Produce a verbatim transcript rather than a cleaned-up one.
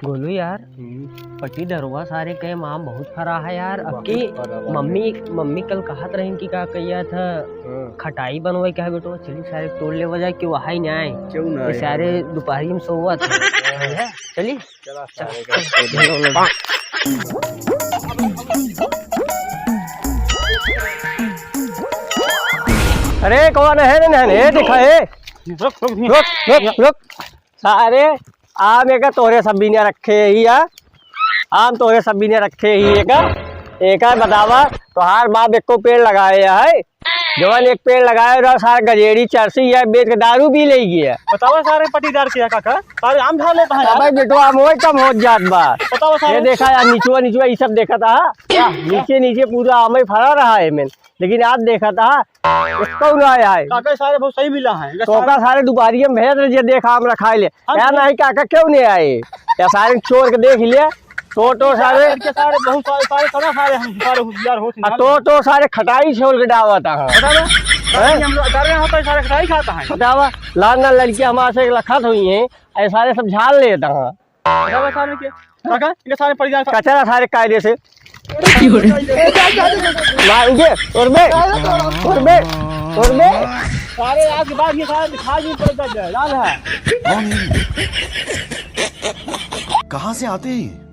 गोलू यार, हम्म। पट्टीदरवा सारे के आम बहुत फरा है यार। बहुत अबकी फरा बा। मम्मी, मम्मी कल कहत रही कि का कहिया था, हाँ। खटाई बनवाई का है बेटवा, चली सारे तोड़ लेवा जाए कि वहाँ ही ना आए। क्यों ना ये आए? सारे दोपहरी में सोवत है। चली? चला सारे का तोड़ ले। अरे कौन है रे नहन? ए देखा ए। रुक, रुक, रुक, रुक, रुक। सारे आम एका तोहरे सब बिना रखे ही है। आम तोहरे सब बिना रखे ही एका। एका बतावा, तोहार बाप एको पेड़ लगाए है? जवन एक पेड़ लगाए रहा, सारा गजेड़ी चरसी है, बेच के दारू पी ले गया। बतावा सारे पट्टीदार के काका, सारे आम खा लेता है यार। अबे बेटो, आम वही कम हो जात बा। बतावा सारे। ये देखा यार, निचुआ, निचुआ, ये सब देखा था। नीचे, नीचे पूरा आम ही फरा रहा है मेन। लेकिन आज देखा था, इसको ना आया है। काका सारे बहुत सही मिला है। तो का सारे दोपहरिया में भेज दे, जे देखा आम रखा ले। हम या नहीं काका क्यों नहीं आए? या सारे चोर के देख लिया। तो, तो सारे इनके सारे बहुत सारे, सारे, सारे, सारे हम सारे होशियार हो आ, तो, तो सारे खटाई छोड़ के डावत है। पता बा? हैं? हम लोग डर रहे होते हैं, सारे खटाई खाता है। पता बा? लाल लाल लड़की हमारे से लखत हुई हैं, ऐ सारे सब झाड़ लेता है। पता बा सारे के? काका, इनके सारे पड़ जाए। कचरा सारे कायदे से। मार इनके, और बे, और बे, और बे। सारे आज के बाद ये सारे दिखा नहीं पड़ता है, लाल है। कहाँ से आते हैं ये?